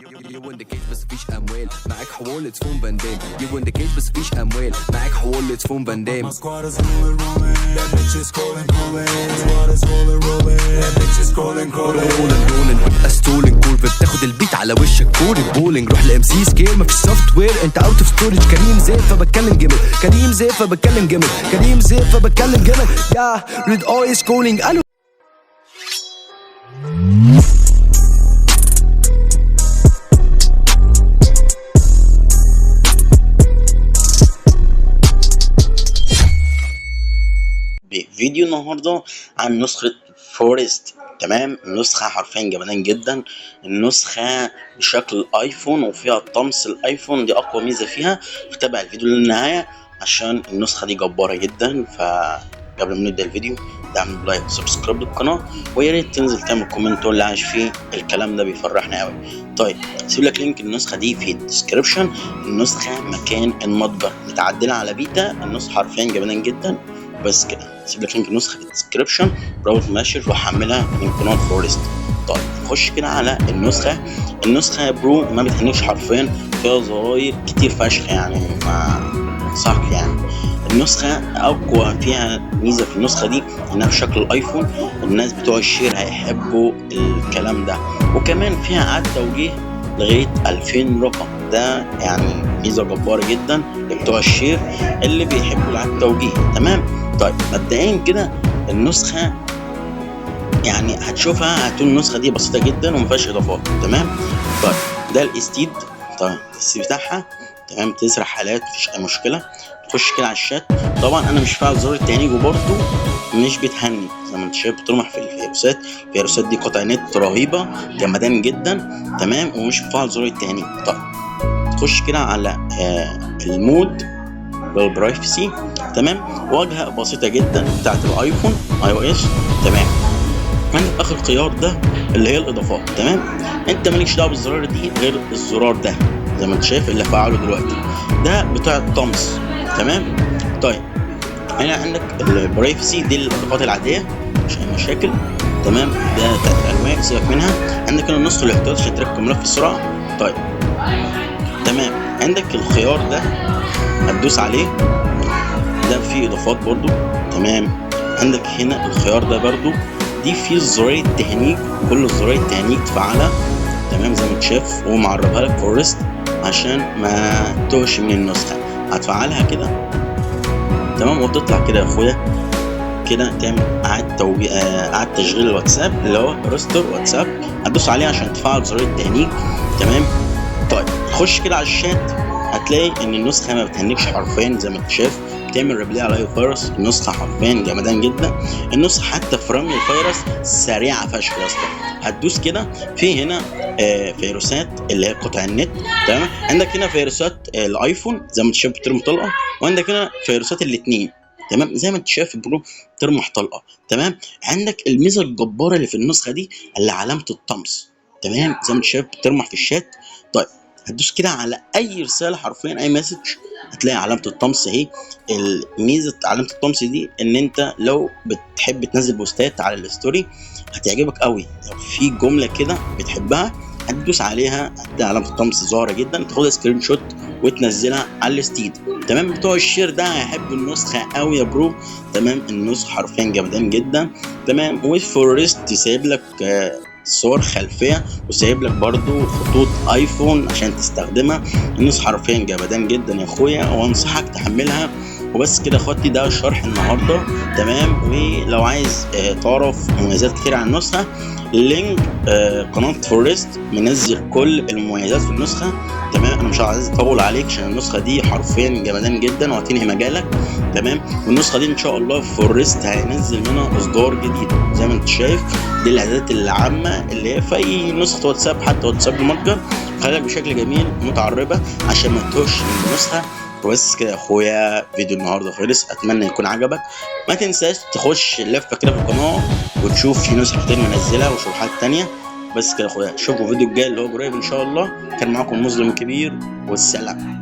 You in the cage بس مفيش اموال، معاك حوالة فون فان دام. You in the cage بس مفيش اموال، معاك حوالة فون فان دام. My squad is rolling, rolling. That bitch is calling, calling. My squad is rolling, rolling. That bitch is calling, calling. rolling rolling وانت stolen كورف، بتاخد ال beat على وشك كوري بولينج. روح ل MC سكير، مفيش software، انت out of storage. كريم زيف فبتكلم جمل، كريم زيف فبتكلم جمل، كريم زيف فبتكلم جمل. يا ريد ايز calling الو. فيديو النهارده عن نسخة فورست. تمام، النسخة حرفيا جمدان جدا، النسخة بشكل ايفون وفيها طمس الايفون، دي اقوى ميزة فيها. فتابع الفيديو للنهاية عشان النسخة دي جبارة جدا. فقبل ما نبدأ الفيديو دعم ب like و subscribe للقناة، ويا ريت تنزل تعمل comment تقول لي عايش فيه، الكلام ده بيفرحنا قوي. طيب سيب لك link النسخة دي في ال description. النسخة مكان المتجر متعدلة على بيتا، النسخة حرفيا جمدان جدا. بس كده، سيب لك link النسخة في ال description، رابط مباشر وحملها من قناة فورست. طيب نخش كده على النسخة. النسخة يا bro ما بتهنكش حرفيا، فيها زراير كتير فشخ، يعني ما انصحك. يعني النسخة اقوى فيها ميزة في النسخة دي انها بشكل الايفون، الناس بتوع ال share هيحبوا الكلام ده. وكمان فيها اعاده توجيه لغاية 2000 رقم، ده يعني ميزة جبارة جدا لبتوع ال share اللي بيحبوا اعاده التوجيه. تمام. طيب مبدئيا كده النسخة يعني هتشوفها هتقول النسخة دي بسيطة جدا وما فيهاش اضافات. تمام. طيب ده الاستيد، طيب السي بتاعها تمام، تسرع حالات مفيش اي مشكلة. تخش كده على الشات، طبعا انا مش فاعل زرار التهنيج وبرده مش بتهنج زي ما انت شايف، بترمح في الفيروسات. الفيروسات دي قطع نت رهيبة جمدان جدا. تمام، ومش مفعل زرار التهنيج. طيب تخش كده على ال mode لل privacy. تمام، واجهه بسيطة جدا بتاعت الايفون iOS. تمام، عندك اخر خيار ده اللي هي الاضافات. تمام، انت مالكش دعوه بالزرار دي غير الزرار ده زي ما انت شايف اللي فعله دلوقتي، ده بتاع الطمس. تمام. طيب هنا عندك ال privacy دي الاضافات العادية مش اي مشاكل. تمام، ده بتاعت الالوان سيبك منها. عندك هنا النسخة الاحتياطي عشان تركب ملف السرعة. طيب تمام، عندك الخيار ده هتدوس عليه، ده فيه اضافات برضو. تمام، عندك هنا الخيار ده برضو، دي فيه زرار التهنيج، كل زرار التهنيج تفعلها. تمام، زي ما انت شايف ومعربها لك فورست عشان ما تهش من النسخة، هتفعلها كده. تمام، وتطلع كده يا اخويا كده تعمل اعاده توجيه، اعاده تشغيل الواتساب اللي هو restore واتساب، هتدوس عليه عشان تفعل زرار التهنيج. تمام. طيب خش كده على الشات، هتلاقي ان النسخة ما بتهنكش حرفيا زي ما انت شايف، بتعمل replay على اي فيروس. النسخة حرفيا جمدان جدا، النسخة حتى في رمي الفيروس سريعة فشخ يا اسطى. هتدوس كده في هنا فيروسات اللي هي قطع النت. تمام، عندك هنا فيروسات الايفون زي ما انت شايف بترمي طلقه، وعندك هنا فيروسات الاثنين. تمام، زي ما انت شايف bro ترمح طلقه. تمام، عندك الميزة الجبارة اللي في النسخة دي اللي علامة الطمس. تمام، زي ما انت شايف بترمح في الشات. طيب هتدوس كده على اي رسالة حرفيا اي message هتلاقي علامة الطمس اهي. الميزة علامة الطمس دي ان انت لو بتحب تنزل بوستات على ال story هتعجبك قوي، لو في جملة كده بتحبها هتدوس عليها هتلاقي علامة الطمس ظاهره جدا، تاخدها screenshot وتنزلها على الستيد. تمام، بتوع ال share ده هيحبوا النسخة قوي يا bro. تمام، النسخة حرفيا جمدان جدا. تمام، وفورست سايب لك صور خلفية وسايب لك برضو خطوط ايفون عشان تستخدمها. النسخة حرفيا جمدان جدا يا اخويا، وانصحك تحملها. وبس كده يا اخواتي، ده شرح النهارده. تمام، ولو عايز تعرف مميزات كتير عن النسخة، link قناة فورست منزل كل المميزات في النسخة. تمام، انا مش عايز اطول عليك عشان النسخة دي حرفيا جمدان جدا وهتنهي مجالك. تمام، والنسخة دي ان شاء الله فورست هينزل منها اصدار جديد زي ما انت شايف. دي الاعدادات العامة اللي هي في اي نسخه واتساب، حتى واتساب المتجر، خليك بشكل جميل متعربه عشان ما تتوهش من النسخة. وبس كده يا اخويا، فيديو النهارده خلص، اتمنى يكون عجبك. ما تنساش تخش لفه كده في القناة وتشوف في نسخ كتير منزلها وشروحات تانية. بس كده يا اخويا، اشوفكم الفيديو الجاي اللي هو قريب ان شاء الله. كان معاكم مظلم كبير، والسلام.